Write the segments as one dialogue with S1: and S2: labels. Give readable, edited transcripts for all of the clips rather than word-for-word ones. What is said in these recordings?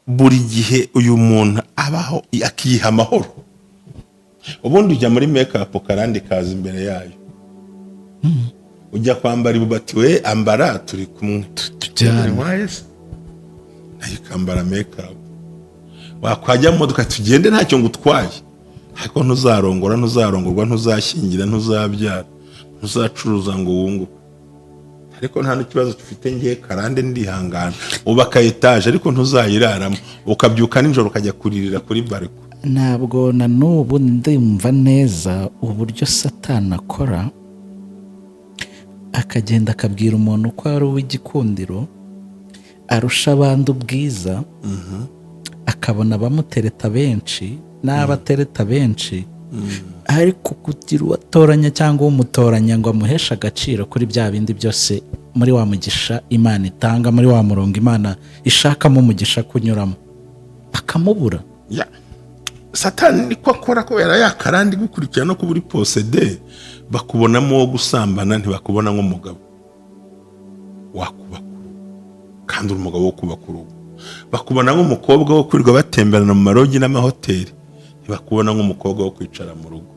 S1: Buri gihe uyu muntu abaho akiyiha amahoro. Ubundi ujya muri makeup, karande kaza imbere yayo. Ujya kwambara ibubati, we ambara turi kumwe.
S2: Tujyane.
S1: Waye se nayo ikambara makeup, wakwajya mu modoka tugende, ntacyo ngutwaye, ariko ntuzarongora, ntuzarongorwa, ntuzashyingira, ntuzabyara, ntuzacuruza ngo wunguke. Ariko nta n'ikibazo dufite, ngiye karande ndihangana. Ubaka etaje ariko ntuzayiraramo, ukabyuka nijoro ukajya kuririra kuri balcon.
S2: Ntabwo na n'ubu ndumva neza uburyo Satani akora, akagenda akabwira umuntu ko ari uw'igikundiro, arusha abandi ubwiza, akabona abamutereta benshi n'abatereta benshi, ariko kugira uwatoranya cyangwa umutoranya ngo amuheshe agaciro kuri bya bindi byose, muri wa mugisha Imana itanga, muri wa murongo Imana ishakamo umugisha kunyuramo, akamubura.
S1: Ya, Satani niko akora, kubera ya karande igukurikira no kuba uri possédé. Bakubonamo uwo gusambana, ntibakubona nk'umugabo wakubaka urugo, kandi uri umugabo wo kubaka urugo. Bakubona nk'umukobwa wo kwirirwa batemberana mu ma lodge n'amahoteli, ntibakubona nk'umukobwa wo kwicara mu rugo.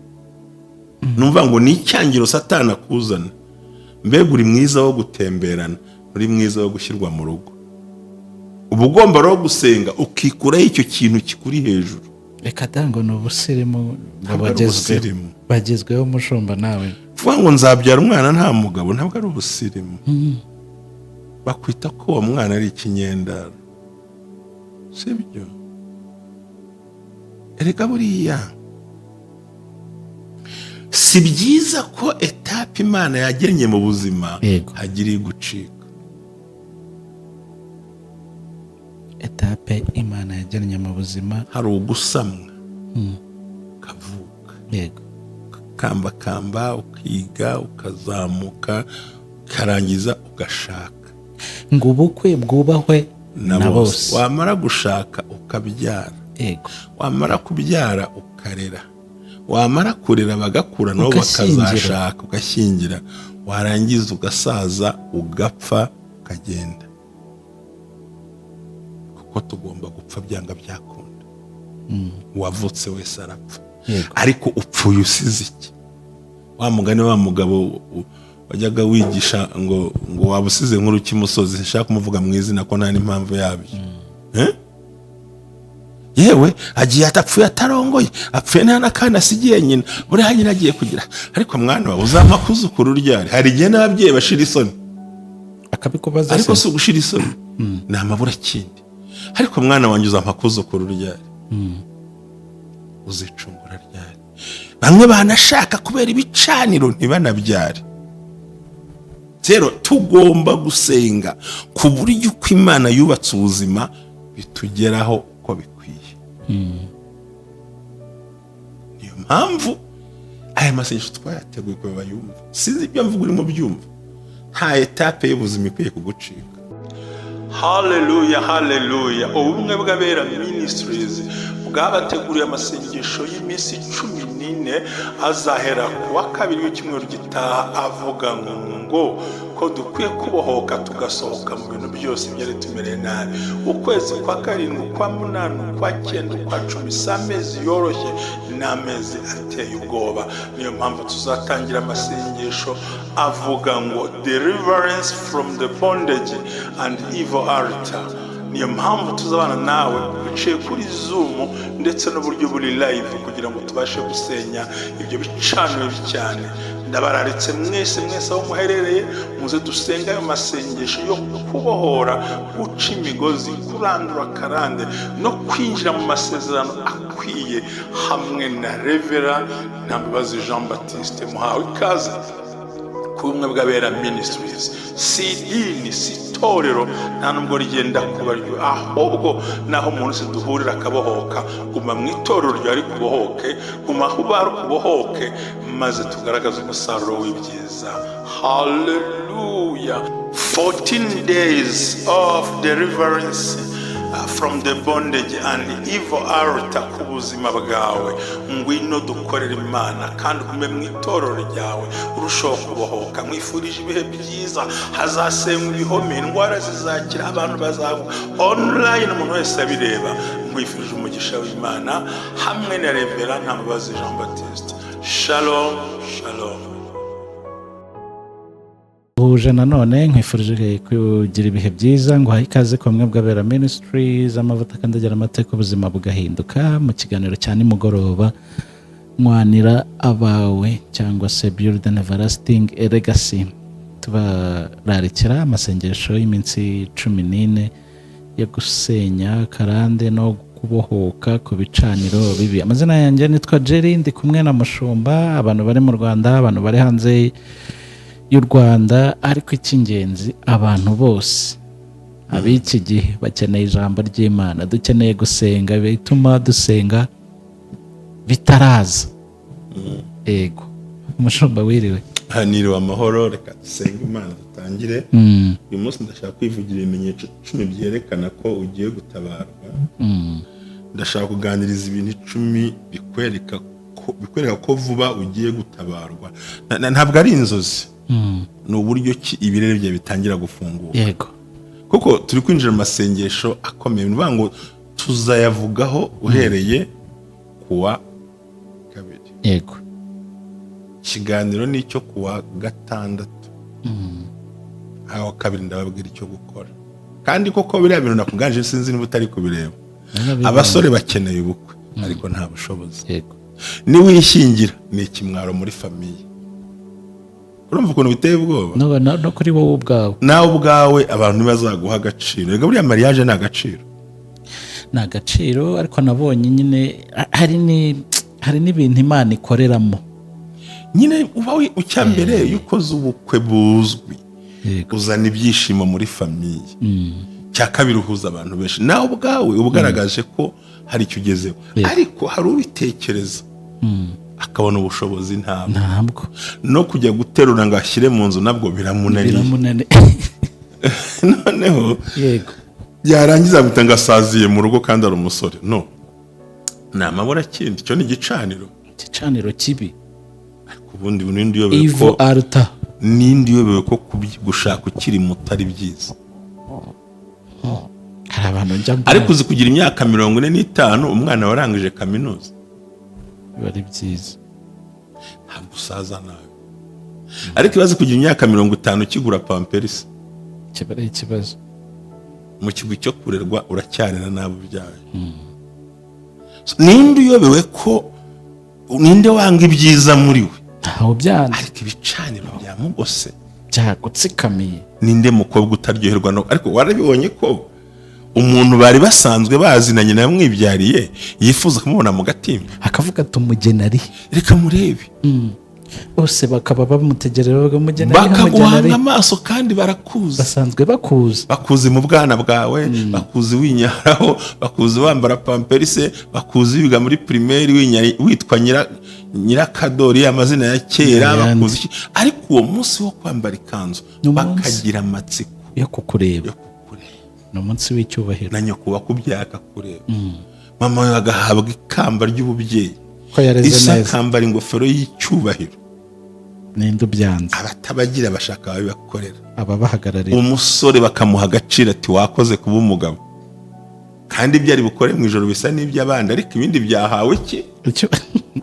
S1: Numva ngo ni icyangiro Satani akuzana. Mbega uri mwiza wo gutemberana, uri mwiza wo gushyirwa mu rugo. Uba ugomba rero gusenga ukikuraho icyo kintu kikuri hejuru.
S2: Reka da, ngo ni ubusirimu ngo
S1: Ntabwo ari
S2: bagezweho.
S1: ubusirimu.
S2: Bagezweho, mushumba nawe.
S1: Kuvuga ngo nzabyara umwana nta mugabo ntabwo ari ubusirimu. Bakwita ko uwo mwana ari ikinyendaro, sibyo? Erega buriya si byiza ko étape Imana yagennye mu buzima hagira igucika.
S2: Étape Imana yagennye mu buzima.
S1: Hari ugusamwa, ukavuka, ukambakamba, ukiga, ukazamuka, ukarangiza ugashaka.
S2: Ngo ubukwe bwubahwe
S1: na
S2: na
S1: bose.
S2: bose.
S1: Wamara gushaka ukabyara, wamara kubyara ukarera, wamara kurera bagakura nabo
S2: Ugashyingira.
S1: bakazashaka, ugashyingira, warangiza ugasaza, ugapfa, ukagenda, kuko tugomba gupfa byanga byakunda. Uwavutse wese arapfa. Ariko upfuye usize iki? Wa mugani wa mugabo wajyaga wigisha ngo waba usize nkuru cy'imusozi, sinshaka kumuvuga mu izina ko nta n'impamvu yabyo. Eh? Yewe, agiye atapfuye atarongoye, apfuye nta n'akana asigiye nyina. Buriya nyina agiye kugira, ariko mwana wawe uzampa kuzukuru ryari? Hari igihe n'ababyeyi bashira isoni.
S2: Akabikubaza.
S1: Ariko
S2: se
S1: si ugushira isoni, ni amaburakindi. Ariko mwana wanjye, uzampa kuzukuru ryari? Uzicungura ryari? Bamwe banashaka kubera ibicaniro ntibanabyare. Rero tugomba gusenga ku buryo uko Imana yubatse ubuzima bitugeraho uko bikwiye. Niyo mpamvu aya masengesho twayateguye ko bayumva. Sinzi ibyo mvuga urimo byumva. Nta étape y'ubuzima ikwiye kugucika. Haleluya, haleluya! Ubumwe bw'Abera Ministries bwabateguriye amasengesho y'iminsi 14 azahera ku wa kabiri w'icyumweru gitaha, avuga ngo ko dukwiye kubohoka, tugasohoka mu bintu byose byari tumereye nabi. Ukwezi kwa karindwi, ukwa munani, ukwa cyenda, ukwa 10 si amezi yoroshye, ni amezi ateye ubwoba. Niyo mpamvu tuzatangira amasengesho avuga ngo "Deliverance from the bondage and evil altar". Niyo mpamvu tuzabana nawe biciye kuri Zoom ndetse n'uburyo buri live, kugira ngo tubashe gusenya ibyo bicaniro bibi cyane. Ndabararitse mwese mwese aho muherereye, muze dusenge ayo masengesho yo kubohora, guca imigozi, kurandura karande no kwinjira mu masezerano akwiye hamwe na Reverend Ntambabazi Jean Baptiste. Muhawe ikaze ku Bumwe bw'Abera Ministries. Si idini, si itorero, nta nubwo rigenda kuba ryo, ahubwo naho umuntu wese duhurira akabohoka. Guma mu itorero ryawe ariko ubohoke, guma aho ubara ukubohoke, maze tugaragaze umusaruro w'ibyiza. Haleluya! 14 days of deliverance. from the bondage and evil altar ku buzima bwawe. Ngwino dukorere Imana kandi ugume mu itorero ryawe, urushaho kubohoka. Mwifurije ibihe byiza. Hazasenywa ibihome, indwara zizakira, abantu bazagwa online, umuntu wese abireba. Nkwifurije umugisha w'Imana hamwe na Reverend Ntambabazi Jean Baptiste. Shalom, shalom.
S2: Huje nanone, nkwifurije kugira ibihe byiza, ngo uhaye ikaze ku bumwe bw'Abera Ministries, amavuta akandagira amateka, ubuzima bugahinduka, mu kiganiro cya nimugoroba Nwanira Abawe cyangwa se Build an Everlasting Legacy. Tubararikira amasengesho y'iminsi 14 yo gusenya karande no kubohoka ku bicaniro bibi. Amazina yanjye nitwa Jerry, ndi kumwe na Mushumba. Abantu bari mu Rwanda, abantu bari hanze y'u Rwanda, ariko icy'ingenzi abantu bose ab'iki gihe bakeneye ijambo ry'Imana. Dukeneye gusenga bituma dusenga bitaraza. Ego Umushumba, wiriwe?
S1: Niriwe amahoro. Reka dusenge Imana dutangire. Uyu munsi ndashaka kwivugira ibimenyetso 10 byerekana ko ugiye gutabarwa. Ndashaka kuganiriza ibintu 10 bikwereka ko vuba ugiye gutabarwa. Ntabwo ari inzozi, ni uburyo ki ibirere byawe bitangira gufunguka, kuko turi kwinjira mu masengesho akomeye. Ni ukuvuga ngo tuzayavugaho uhereye kuwa kabiri. Ikiganiro ni icyo kuwa gatandatu. Aho kabiri ndababwira icyo gukora. Kandi koko biriya bintu nakuganje, sinzi niba utari kubireba.
S2: Narabibonye.
S1: Abasore bakeneye ubukwe ariko nta bushobozi. Niwishyingira ni ikimwaro muri famille. Urumva ukuntu biteye ubwoba?
S2: No kuri wowe ubwawe.
S1: Nawe ubwawe abantu ntibazaguha agaciro. Rega buriya mariage ni agaciro.
S2: Ni agaciro, ariko nabonye nyine hari n'ibintu Imana ikoreramo.
S1: Nyine uba icya mbere, iyo ukoze ubukwe buzwi, uzana ibyishimo muri famille. Cya kabiri, uhuza abantu benshi. Nawe ubwawe uba ugaragaje ko hari icyo ugezeho. Ariko hari ubitekereza akabona ubushobozi ntabwo.
S2: Ntabwo.
S1: No kujya guterura ngo ashyire mu nzu nabwo biramunaniye.
S2: Biramunaniye.
S1: Noneho yarangiza guhita ngo asaziye mu rugo kandi ari umusore. No ni amaburakindi, icyo ni igicaniro.
S2: Igicaniro kibi.
S1: Ariko ubundi ninde uyobewe
S2: Evil
S1: ko
S2: altar.
S1: Ninde uyobewe ko gushaka ukiri muto ari byiza?
S2: Hari abantu njya mbona.
S1: Ariko uzi kugira imyaka 45 umwana warangije kaminuza?
S2: Biba ari byiza.
S1: Ntabwo usaza nabi, ariko ibaze kugira imyaka 50 ukigura Pampers.
S2: Kiba ari ikibazo.
S1: Mu kigwi cyo kurerwa uracyarera n'abo ubyaye. Ninde uyobewe ko, ninde wanga ibyiza muri we?
S2: Ntawe byanze.
S1: Ariko ibicaniro byamugose.
S2: Byagutsikamiye.
S1: Ninde mukobwa utaryoherwa no, ariko warabibonye ko umuntu bari basanzwe bazinanye nawe mwibyariye yifuza kumubona mu gatimba?
S2: Akavuga ati: "Umugeni ari he?"
S1: "Reka murebe."
S2: Bose bakaba bamutegereje, bavuga: "Umugeni ari he? Umugeni ari
S1: Bakaguhanga
S2: he?"
S1: amaso kandi barakuzi.
S2: Basanzwe bakuzi.
S1: Bakuzi mu bwana bwawe, bakuzi winyaraho, bakuzi wambara Pampers, bakuzi wiga muri primaire witwa Nyirakadori, amazina ya kera.
S2: Ayandi.
S1: Bakuzi iki. Ariko uwo munsi wo kwambara ikanzu,
S2: Ni umunsi.
S1: bakagira amatsiko
S2: yo kukureba.
S1: Yo kukureba.
S2: Ni umunsi w'icyubahiro.
S1: Na nyoko wakubyaye akakureba, mama we agahabwa ikamba ry'ububyeyi,
S2: ko yareze
S1: isa
S2: neza.
S1: akambara ingofero y'icyubahiro.
S2: Ninde ubyanze?
S1: Abatabagira bashaka ababibakorera.
S2: Ababahagararira.
S1: Umusore bakamuha agaciro, ati: "Wakoze kuba umugabo." Kandi ibyo ari bukore mu ijoro bisa n'iby'abandi, ariko ibindi byahawe iki?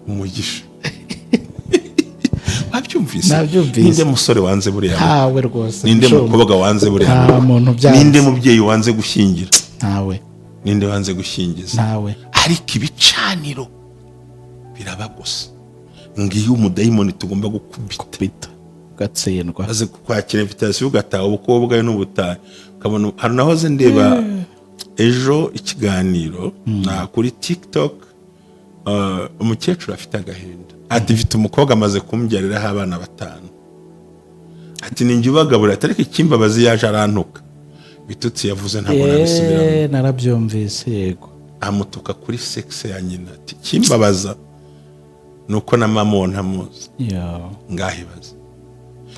S1: Umugisha. Wabyumvise?
S2: Nabyumvise.
S1: Ninde musore wanze buriya bukwe?
S2: Ntawe rwose.
S1: Ninde
S2: Mushumba.
S1: mukobwa wanze buriya
S2: Nta
S1: bukwe?
S2: muntu byanze.
S1: Ninde mubyeyi wanze gushyingira?
S2: Ntawe.
S1: Ninde wanze gushyingiza?
S2: Ntawe.
S1: Ariko ibicaniro biraba gusa. Ngiyo umudayimoni tugomba gukubita.
S2: Bita ugatsindwa.
S1: Maze kwakira invitation ugataha ubukobwa n'ubutaha, ukabona hari nahoze ndeba ejo ikiganiro na kuri TikTok, umukecuru afite agahinda, ati: "Mfite umukobwa amaze kumbyariraho abana batanu," ati: "Ninjye ubagaburira," ati: "Ariko ikimbabazi yaje arantuka." Ibitutsi yavuze ntabwo nabisubiramo.
S2: Narabyumvise, yego.
S1: Amutuka kuri sexe ya nyina, ati: "Ikimbabaza ni uko na mama uwo ntamuzi." Ngaho ibaze,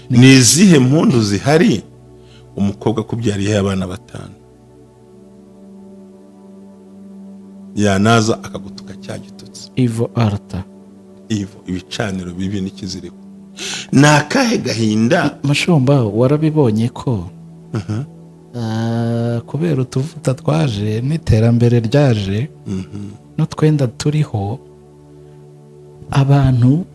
S1: ni izihe mpundu zihari umukobwa akubyariyeho abana batanu? Yanaza akagutuka cya gitutsi.
S2: Evil altar.
S1: Ivo, ibicaniro bibi n'ikiziriko. Ni akahe gahinda?
S2: Mushumba, warabibonye ko kubera utuvuta twaje n'iterambere ryaje n'utwenda turiho, abantu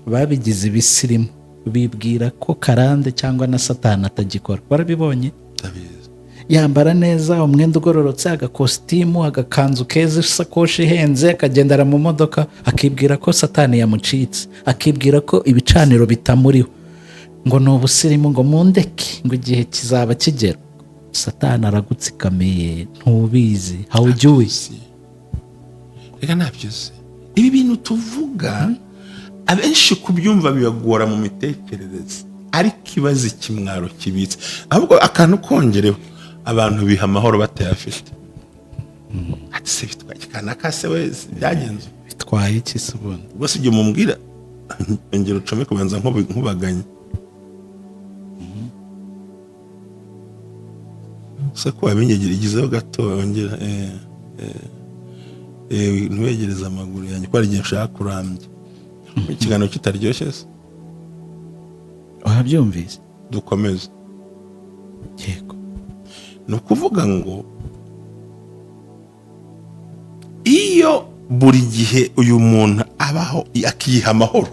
S2: babigize ibisirimu, bibwira ko karande cyangwa na Satani atagikora. Warabibonye?
S1: Ndabizi.
S2: Yambara neza, umwenda ugororotse, agakositimu, agakanzu keza, isakoshi ihenze, akagendera mu modoka, akibwira ko Satani yamucitse, akibwira ko ibicaniro bitamuriho, ngo ni ubusirimu, ngo mundeke, ngo igihe kizaba kigera. Satani aragutsikamiye ntubizi, hawujyuye.
S1: Si reka, ntabyo uzi. Ibi bintu tuvuga, abenshi kubyumva bibagora mu mitekerereze, ariko ibaze ikimwaro kibitse. Ahubwo akantu kongereho, abantu biha amahoro batayafite. Ati se bitwaye kanaka se we byagenze?
S2: Bitwaye iki se ubundi?
S1: Ubwo si ibyo mumbwira, ongera ucome kubanza nkubaganye se ko wabinyegera igizeho gato. Ongera ntiwegereze amaguru yanjye, ko hari igihe nshaka kurambya ikiganiro kitaryoshye se.
S2: Wabyumvise?
S1: Dukomeze.
S2: Yego.
S1: Ni ukuvuga ngo iyo buri gihe uyu muntu abaho akiha amahoro,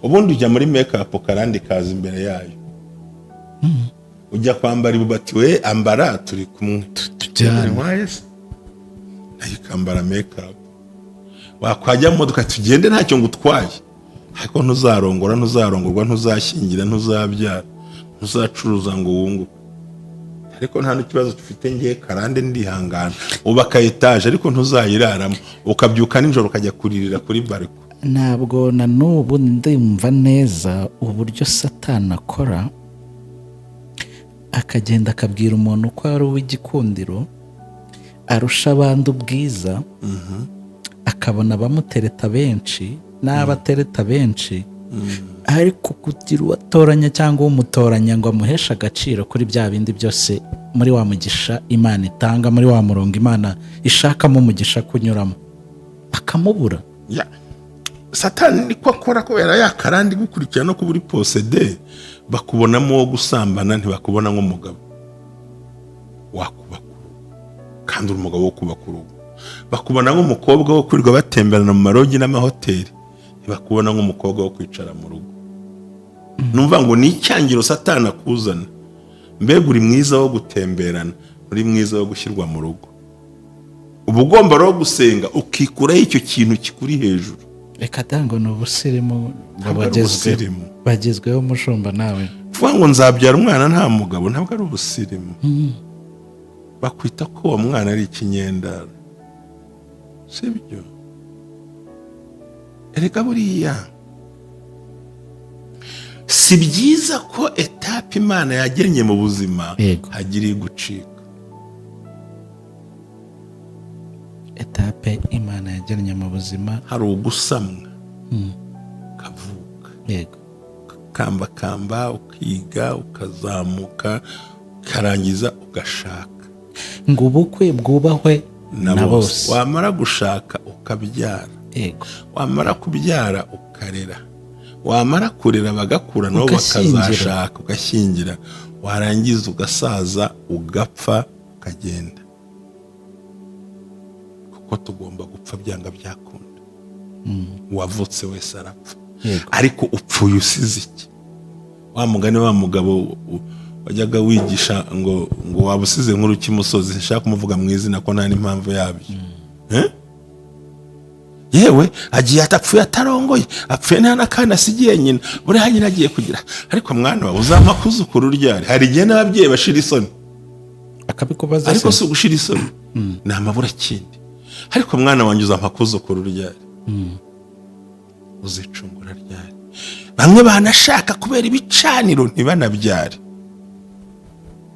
S1: ubundi ujya muri makeup karandi kaza imbere yayo, ujya kwambara ibubati, we ambara turi kumwe.
S2: Tujyane.
S1: Waye se nayo ikambara makeup, wakwajya mu modoka tugende ntacyo ngutwaye, ariko ntuzarongora, ntuzarongorwa, ntuzashyingira, ntuzabyara, ntuzacuruza ngo wunguke. Ariko nta n'ikibazo dufite, ngiye karande ndihangana. Ubaka etaje ariko ntuzayiraramo, ukabyuka nijoro ukajya kuririra kuri balcon.
S2: Ntabwo na n'ubu ndumva neza uburyo Satani akora, akagenda akabwira umuntu ko ari uw'igikundiro, arusha abandi ubwiza, akabona abamutereta benshi n'abatereta benshi, ariko kugira uwatoranya cyangwa umutoranya ngo amuheshe agaciro kuri bya bindi byose, muri wa mugisha Imana itanga, muri wa murongo Imana ishakamo umugisha kunyuramo, akamubura.
S1: Ya, Satani niko akora, kubera ya karande gukurikira no kuba uri possédé. Bakubonamo wo gusambana, ntibakubona nk'umugabo wakubaka urugo kandi uri umugabo wo kubaka urugo. Bakubona nk'umukobwa wo kwirirwa batemberana mu malodge n'amahoteli, ntibakubona nk'umukobwa wo kwicara mu rugo. Numva ngo ni icyangiro Satani akuzana. Mbega uri mwiza wo gutemberana, uri mwiza wo gushyirwa mu rugo. Uba ugomba rero gusenga ukikuraho icyo kintu kikuri hejuru.
S2: Reka da, ngo ni ubusirimu ngo
S1: Ntabwo ari
S2: bagezweho.
S1: ubusirimu.
S2: Bagezweho, mushumba, nawe.
S1: Kuvuga ngo nzabyara umwana nta mugabo ntabwo ari ubusirimu. Bakwita ko uwo mwana ari ikinyendaro, sibyo? Erega buriya si byiza ko étape Imana yagennye mu buzima hagira igucika.
S2: Étape Imana yagennye mu buzima.
S1: Hari ugusamwa ukavuka, ukambakamba, ukiga, ukazamuka, ukarangiza ugashaka.
S2: Ngo ubukwe bwubahwe
S1: na
S2: na
S1: bose.
S2: bose.
S1: Wamara gushaka ukabyara, wamara kubyara ukarera, wamara kurera bagakura nabo
S2: Ugashyingira.
S1: bakazashaka, ugashyingira, warangiza ugasaza, ugapfa, ukagenda, kuko tugomba gupfa byanga byakunda. Uwavutse wese arapfa. Ariko upfuye usize iki? Wa mugani wa mugabo wajyaga wigisha ngo waba usize nkuru cy'imusozi, nshaka kumuvuga mu izina ko nta n'impamvu yabyo. Eh? Yewe, agiye atapfuye atarongoye, apfuye nta n'akana asigiye nyina. Buriya nyina agiye kugira, ariko mwana wawe uzampa kuzukuru ryari? Hari igihe n'ababyeyi bashira isoni.
S2: Akabikubaza.
S1: Ariko
S2: se
S1: si ugushira isoni, ni amaburakindi. Ariko mwana wanjye, uzampa kuzukuru ryari? Uzicungura ryari? Bamwe banashaka kubera ibicaniro ntibanabyare.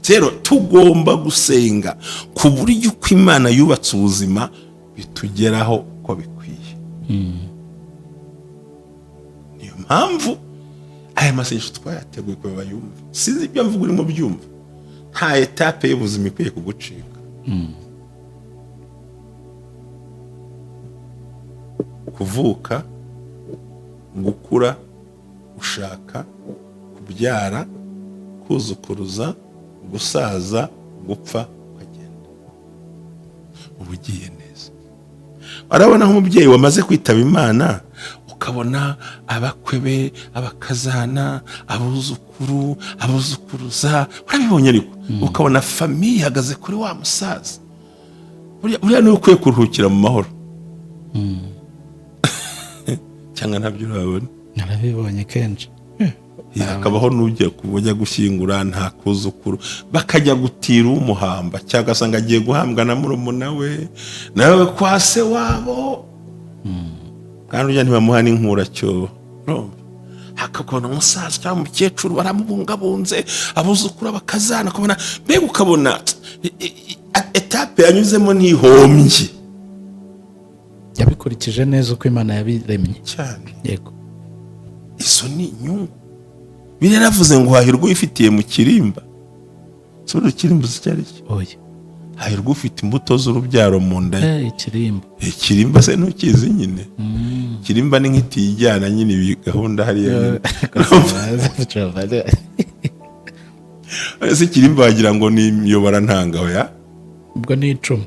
S1: Rero tugomba gusenga ku buryo uko Imana yubatse ubuzima bitugeraho uko bikwiye. Niyo mpamvu aya masengesho twayateguye kuba bayumva. Sinzi ibyo mvuga urimo byumva. Nta étape y'ubuzima ikwiye kugucika. Kuvuka, gukura, gushaka, kubyara, kuzukuruza, gusaza, gupfa, ukagenda, uba ugiye neza. Urabona nk'umubyeyi wamaze kwitaba Imana, ukabona abakwe be, abakazana, abuzukuru, abuzukuruza, urabibonye? Ariko ukabona famille ihagaze kuri wa musaza. Buriya niwe ukwiye kuruhukira mu mahoro, cyangwa ntabyo urabona?
S2: Narabibonye kenshi.
S1: Hakabaho n'ugiye kujya gushyingura nta kuzukuru, bakajya gutira umuhamba, cyangwa ugasanga agiye guhambwa na murumuna we, nawe kwa se wabo, kandi ujya ntibamuha n'inkuracyobo. Urumva, hakabona umusaza cyangwa umukecuru baramubungabunze, abuzukuru, bakazana, ukabona mbega, ukabona étape yanyuzemo ntihombye.
S2: Yabikurikije neza uko Imana yabiremye.
S1: Cyane. Izo ni inyungu. Biriya yaravuze ngo hahirwa uyifitiye mu kirimba. Si buriya ikirimba uzi icyo ari cyo?
S2: Oya.
S1: Hahirwa ufite imbuto z'urubyaro mu nda ye.
S2: Ikirimba.
S1: Ikirimba se ntukizi nyine? Ikirimba ni nk'itijyana nyine, ibi gahunda hariya nyine. Ese ikirimba wagira ngo ni imiyoborantanga? Oya.
S2: Ubwo ni icumu.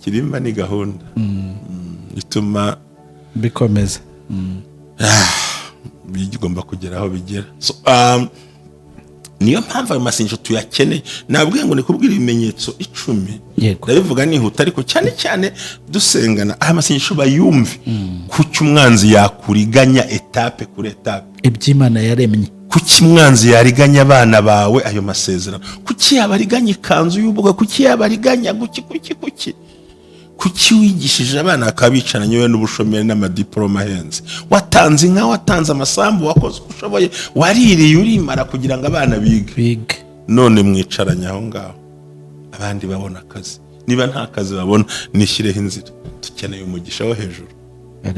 S1: Ikirimba ni gahunda ituma
S2: bikomeza.
S1: Bigomba kugera aho bigera. So, niyo mpamvu ayo masengesho tuyakeneye. Nabwiye ngo ni kubwira ibimenyetso 10. Ndabivuga nihuta, ariko cyane cyane dusengana aya masengesho bayumve. Kuki umwanzi yakuriganya étape kuri étape?
S2: Iby'Imana yaremye.
S1: Kuki umwanzi yariganya abana bawe, ayo masezerano? Kuki yabariganya ikanzu y'ubukwe? Kuki yabariganya? Kuki, kuki, kuki, kuki wigishije abana bakaba bicaranye wowe n'ubushomeri n'amadiporoma ahenze? Watanze inka, watanze amasambu, wakoze uko ushoboye, waririye urimara kugira ngo abana bige.
S2: Bige.
S1: None mwicaranye aho ngaho, abandi babona akazi. Niba nta kazi babona, nishyireho inzira. Dukeneye umugisha wo hejuru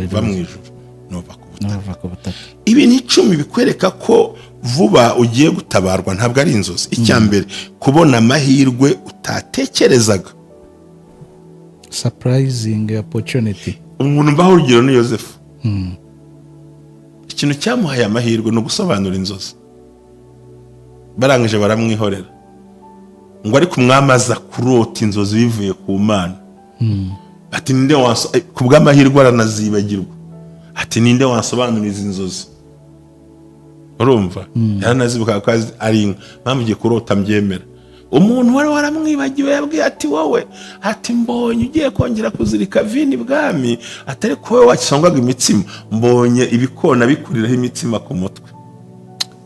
S1: uva mu ijuru nuva ku butaka.
S2: N'uva ku butaka.
S1: Ibintu 10 bikwereka ko vuba ugiye gutabarwa, ntabwo ari inzozi. Icya mbere, kubona amahirwe utatekerezaga.
S2: Surprising opportunity.
S1: Umuntu mbaho urugero ni Yosefu. Ikintu cyamuhaye amahirwe ni ugusobanura inzozi. Barangije baramwihorera ngo ariko umwami aza kurota inzozi bivuye ku Mana, ati ninde ku bw'amahirwe aranazibagirwa, ati ninde wasobanura izi nzozi? Urumva, yaranazibuka ko ari inka. Mpamvu ugiye kurota mbyemera. Umuntu wari waramwibagiwe yabwiye ati wowe, ati mbonye ugiye kongera kuzirika vino ibwami, atari ko wowe wakisongwaga imitsima, mbonye ibikona bikuriraho imitsima ku mutwe.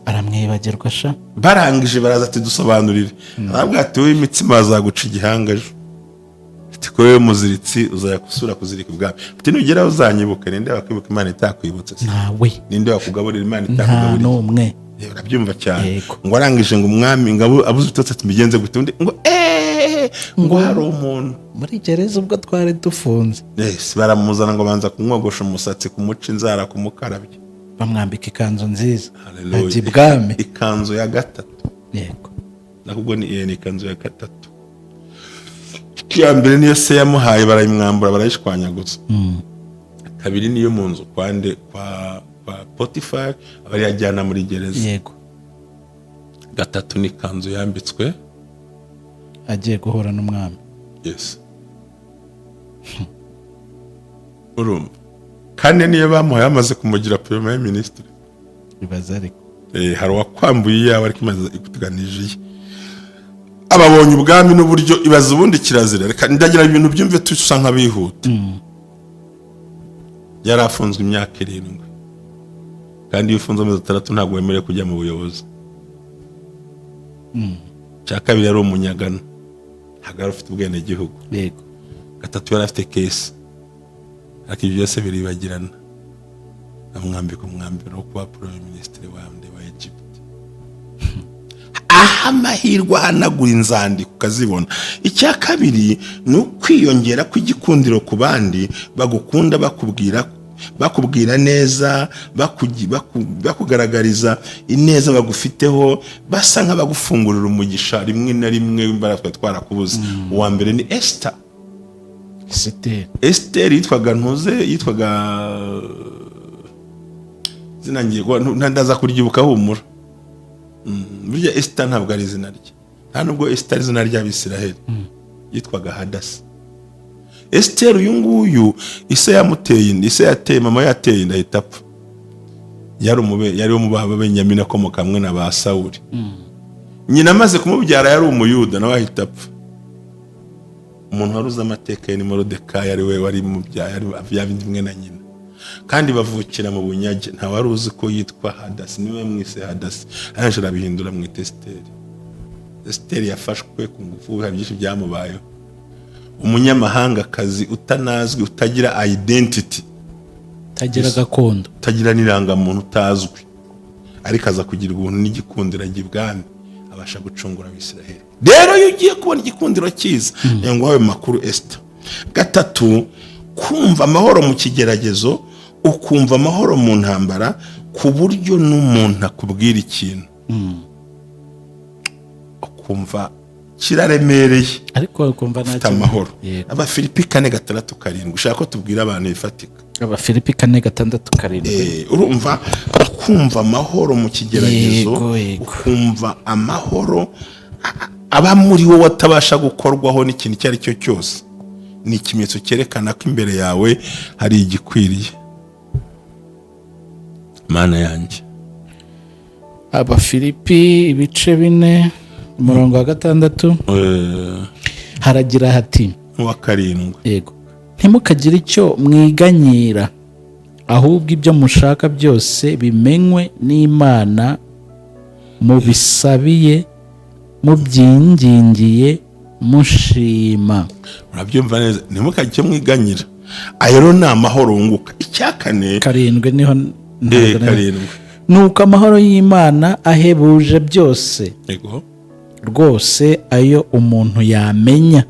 S2: Aramwibagirwa sha.
S1: Barangije baraza ati dusobanurire. Arabwira ati wowe imitsima bazaguca igihanga ejo, ati ko wowe muziritsi uzajya gusura kuzirika ibwami, ati nugeraho uzanyibuke. Ninde wakwibuka Imana itakwibutse se?
S2: Ntawe.
S1: Ninde wakugaburira Imana
S2: Nta
S1: itakugaburiye?
S2: n'umwe.
S1: Urabyumva cyane.
S2: Yego.
S1: Ngo arangije ngo umwami ngo abuze ibitotsi, ati mbigenze gute? Undi ngo eee, ngo hari umuntu
S2: muri gereza ubwo twari dufunze.
S1: Yes, baramuzana ngo banza kumwogosha umusatsi, kumuca inzara, kumukarabya.
S2: Bamwambika ikanzu nziza.
S1: Hallelujah.
S2: Ajya ibwami.
S1: Ikanzu ya gatatu. Nakubwo ni ikanzu ya gatatu. Iya mbere niyo se yamuhaye, barayimwambura, barayishwanyaguza. Kabiri niyo mu nzu kwande kwa Potifari, aba ariyo ajyana muri gereza. Gatatu ni ikanzu yambitswe
S2: agiye guhura n'umwami.
S1: Yes, urumva, kane niyo bamuhaye bamaze kumugira premier ministre.
S2: Bibaza ariko.
S1: Hari uwakwambuye iyawe, ariko imaze ikutuganije iye, ababonye ubwami n'uburyo. Ibaza ubundi kirazira. Reka ndagira ibintu byumve, tusa nk'abihuta. Yari afunzwe imyaka 7, kandi iyo ufunze amezi 6 ntabwo wemerewe kujya mu buyobozi. Cya kabiri, yari umunyagano, ntabwo yari afite ubwenegihugu. Gatatu, yari afite case, ariko ibyo byose biribagirana, bamwambika umwambaro wo kuba premier ministre wa mbere wa Egypt. Aho amahirwe ahanagura inzandiko ukazibona. Icya kabiri ni ukwiyongera kw'igikundiro ku bandi bagukunda, bakubwira neza, bakugaragariza ineza bagufiteho, basa nk'abagufungurira umugisha rimwe na rimwe imbaraga twari twarakubuze. Uwa mbere ni Esita.
S2: Esiteri.
S1: Esiteri yitwaga ntuze, yitwaga izina ngiye ndaza kuryibuka, humura. Burya Esita ntabwo ari izina rye, nta nubwo Esita ari izina ry'Abisiraheli. Yitwaga Hadasa. Esiteri uyu nguyu, ise yamuteye inda, ise yateye mama yateye inda ahita apfa. Yari umube, yari wo mu Babenyamini, akomoka hamwe na ba Sawuli. Nyina amaze kumubyara yari Umuyuda, nawe ahita apfa. Umuntu wari uzi amateka ye ni Morodekayi, ari we wari mubyaye, ari yabimwe na nyina, kandi bavukira mu bunyage. Nta wari uzi ko yitwa Hadasi, niwe mwise Hadasi, arangije arabihindura mu Esiteri. Esiteri yafashwe ku ngufu, hari byinshi byamubayeho. Umunyamahangakazi utanazwi, utagira identity,
S2: utagira gakondo,
S1: utagira n'irangamuntu, utazwi, ariko aza kugira ubuntu n'igikundiro, ajya ibwami, abasha gucungura Abisiraheli. Rero iyo ugiye kubona igikundiro cyiza, ngo ayo makuru Esita. Gatatu, kumva amahoro mu kigeragezo, ukumva amahoro mu ntambara, ku buryo n'umuntu akubwira ikintu ukumva kiraremereye,
S2: ariko ukumva
S1: ufite
S2: ntacyo.
S1: Amahoro.
S2: Yego.
S1: Abafilipi 4:6-7, ushaka ko tubwira abantu bifatika.
S2: Abafilipi 4:6-7.
S1: Urumva, ukumva amahoro mu kigeragezo,
S2: Yego, yego.
S1: ukumva amahoro aba muri wowe, atabasha gukorwaho n'ikintu icyo ari cyo cyose, ni ikimenyetso cyerekana ko imbere yawe hari igikwiriye. Mana yanjye!
S2: Abafilipi ibice 4, umurongo wa 6, haragira hati:
S1: N'uwa 7.
S2: Yego. "Ntimukagire icyo mwiganyira, ahubwo ibyo mushaka byose bimenywe n'Imana mubisabiye, mubyingingiye, mushima."
S1: Urabyumva neza? Ntimukagire icyo mwiganyira. Ayo rero ni amahoro wunguka. Icya kane.
S2: 7 niho ntabwo
S1: 7.
S2: "Nuko amahoro y'Imana ahebuje byose rwose ayo umuntu yamenya,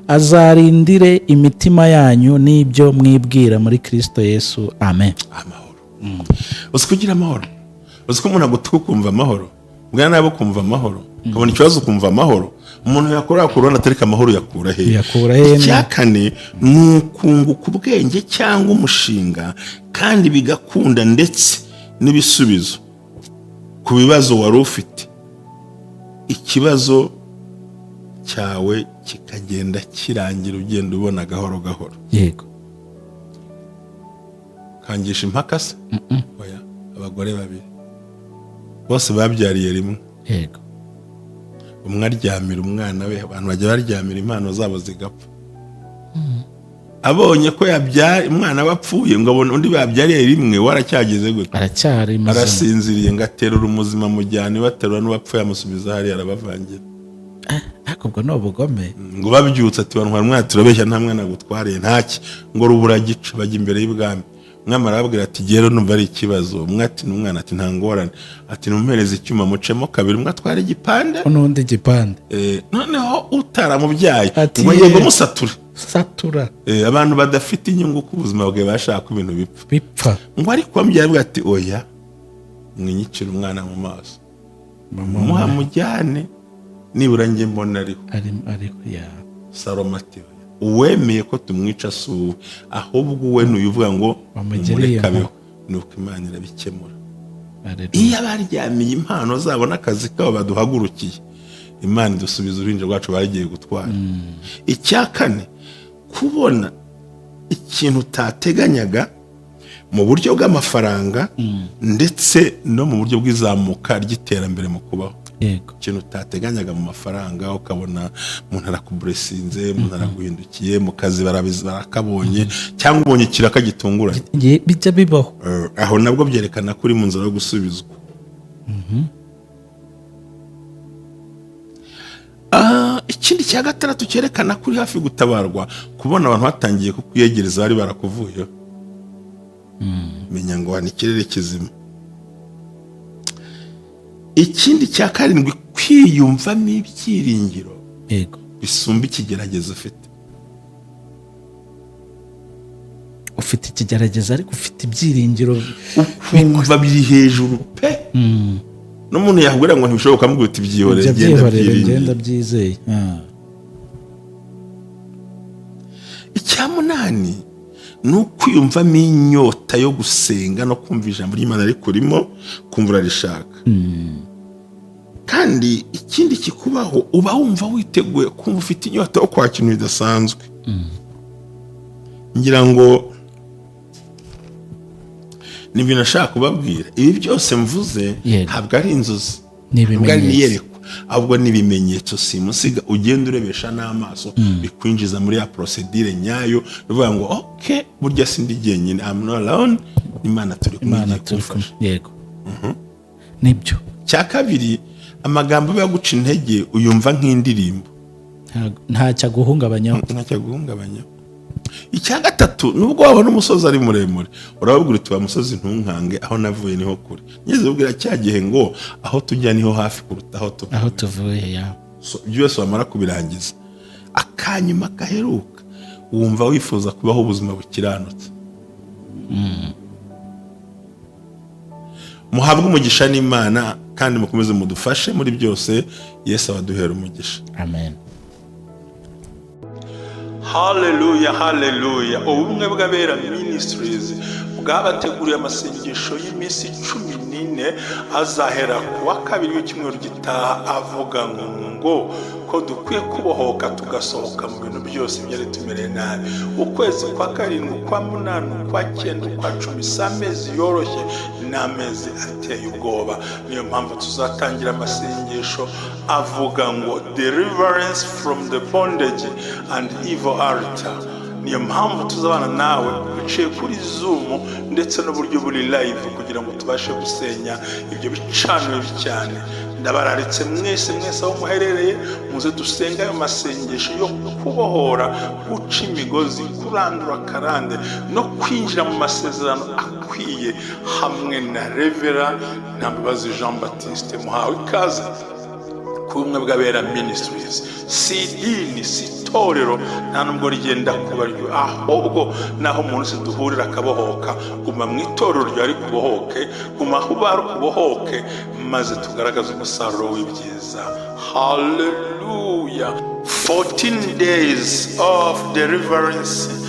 S2: azarindire imitima yanyu n'ibyo mwibwira muri Kristo Yesu. Amen."
S1: Amahoro. Uzi kugira amahoro? Uzi ko umuntu agutuka ukumva amahoro, ubwana nabo ukumva amahoro, ukabona ikibazo ukumva amahoro, umuntu yakora yakura atariko amahoro yakura he?
S2: Yakura he?
S1: Icya kane ni ukunguka ubwenge cyangwa umushinga, kandi bigakunda, ndetse n'ibisubizo ku bibazo wari ufite, ikibazo cyawe kikagenda kirangira, ugenda ubona gahoro gahoro. Kangisha impaka se? Oya. Abagore babiri bose babyariye rimwe. Umwe aryamira umwana we. Abantu bajya baryamira impano zabo zigapfa. Abonye ko yabyaye umwana we apfuye, ngo abone undi babyariye rimwe waracyagize gute?
S2: Aracyari muzima.
S1: Arasinziriye, ngo aterura umuzima mujyana iwe, aterura n'uwapfuye amusubiza hariya, arabavangira.
S2: Ariko ubwo ni ubugome.
S1: Ngo babyutse ati: "Bantwara umwana." "Turabeshya, nta mwana gutwariye, ntaki." Ngo rubura gica, bajya imbere y'ibwami. Umwami arababwira ati: "Rero numva ari ikibazo." Umwe ati: "N'umwana." Ati: "Nta ngorane." Ati: "Numuhereze icyuma mucemo kabiri, umwe atwara igipande,
S2: n'undi igipande."
S1: Noneho utaramubyaye
S2: Ati,
S1: ngo yego, musature.
S2: Satura.
S1: Abantu badafite inyungu ku buzima bwawe bashaka ko ibintu bipfa.
S2: Bipfa.
S1: Ngo ariko wamubyaye avuga ati: "Oya, mwinyicire umwana mu maso, muhamujyane, nibura njye mbona ariho."
S2: Ari ariho ya.
S1: Salomo ati: "Oya, uwemeye ko tumwica si uwe, ahubwo uwe n'uyu uvuga ngo
S2: Bamugiriye
S1: mumureke abeho."
S2: impuhwe.
S1: Nuko Imana irabikemura.
S2: Haleluya.
S1: Iyo abaryamiye impano zabo n'akazi kabo baduhagurukiye, Imana idusubiza uruhinja rwacu bagiye gutwara. Icya kane, kubona ikintu utateganyaga mu buryo bw'amafaranga, ndetse no mu buryo bw'izamuka ry'iterambere mu kubaho. Ikintu utateganyaga mu mafaranga, ukabona umuntu arakuburesinze, umuntu araguhindukiye, mu kazi barakabonye, cyangwa ubonye ikiraka gitunguranye.
S2: Bijya bibaho.
S1: Aho nabwo byerekana ko uri mu nzira yo gusubizwa. Ikindi cya gatandatu cyerekana ko uri hafi gutabarwa, kubona abantu batangiye kukwiyegereza bari barakuvuyeho, menya ngo hano ikirere kizima. Ikindi cya karindwi, kwiyumvamo ibyiringiro bisumba ikigeragezo ufite.
S2: Ufite ikigeragezo ariko ufite ibyiringiro.
S1: Ukumva biri hejuru pe, n'umuntu yakubwira ngo ntibishoboka, amubwira uti: "Byihorere."
S2: Ibyo
S1: Genda
S2: byihorere.
S1: Byiringire.
S2: Ngenda byizeye.
S1: Icya munani ni ukwiyumvamo inyota yo gusenga no kumva ijambo ry'Imana rikurimo, kumva urarishaka. Kandi ikindi kikubaho, uba wumva witeguye kumva ufite inyota yo kwakira ibintu bidasanzwe. Ngira ngo ni ibintu nashaka kubabwira. Ibi byose mvuze ntabwo ari inzozi,
S2: Ni
S1: ntabwo ari
S2: ibimenyetso.
S1: iyerekwa, ahubwo ni ibimenyetso simusiga ugenda urebesha n'amaso, bikwinjiza muri ya procédure nyayo, bivuga ngo: "Ok, burya sindi jyenyine, I'm not alone, Imana turi kumwe,
S2: Imana
S1: igiye
S2: turi kumwe."
S1: kumfasha.
S2: Yego, nibyo.
S1: Cya kabiri, amagambo aba yaguca intege uyumva nk'indirimbo.
S2: Ntacyo aguhungabanyaho.
S1: Ntacyo aguhungabanyaho. Icya gatatu, nubwo wabona umusozi ari muremure, urababwira uti: "Wa musozi, ntunkange, aho navuye niho kure." Ngeze ubwira cya gihe ngo aho tujya niho hafi kuruta aho tuva.
S2: Aho tuvuye ya.
S1: So, ibyo byose wamara kubirangiza, akanyuma gaheruka, wumva wifuza kubaho ubuzima bukiranutse. Muhabwe umugisha n'Imana kandi mukomeze mudufashe muri byose. Yesu abaduhera umugisha.
S2: Amen.
S1: Haleluya, haleluya! Ubumwe bw'Abera Ministries bwabateguriye amasengesho y'iminsi 14 azahera ku wa kabiri w'icyumweru gitaha, avuga ngo ko dukwiye kubohoka tugasohoka mu bintu byose byari tumereye nabi. Ukwezi kwa karindwi, ukwa munani, ukwa cyenda, ukwa 10 si amezi yoroshye, ni amezi ateye ubwoba. Niyo mpamvu tuzatangira amasengesho avuga ngo "Deliverance from the bondage and evil altar". Niyo mpamvu tuzabana nawe biciye kuri Zoom ndetse n'uburyo buri live, kugira ngo tubashe gusenya ibyo bicaniro bibi cyane. Ndabararitse mwese mwese aho muherereye, muze dusenge ayo masengesho yo kubohora, guca imigozi, kurandura akarande no kwinjira mu masezerano akwiye hamwe na Reverend Ntambabazi Jean Baptiste. Muhawe ikaze ku Bumwe bw'Abera Ministries. Si idini, si itorero, nta nubwo rigenda kuba ryo, ahubwo naho umuntu wese duhurira akabohoka. Guma mu itorero ryawe kubohoke, guma aho ubara ukubohoke, maze tugaragaze umusaruro w'ibyiza. Haleluya! 14 days of deliverance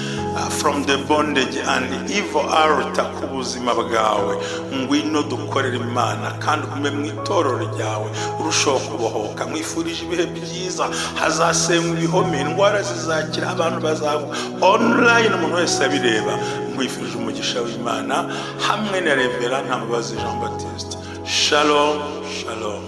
S1: from the bondage and evil altar ku buzima bwawe. Ngwino dukorere Imana kandi ugume mu itorero ryawe, urushaho kubohoka. Mwifurije ibihe byiza. Hazasenywa ibihome, indwara zizakira, abantu bazagwa online, umuntu wese abireba. Mwifurije umugisha w'Imana hamwe na Reverend Ntambabazi Jean Baptiste. Shalom, shalom.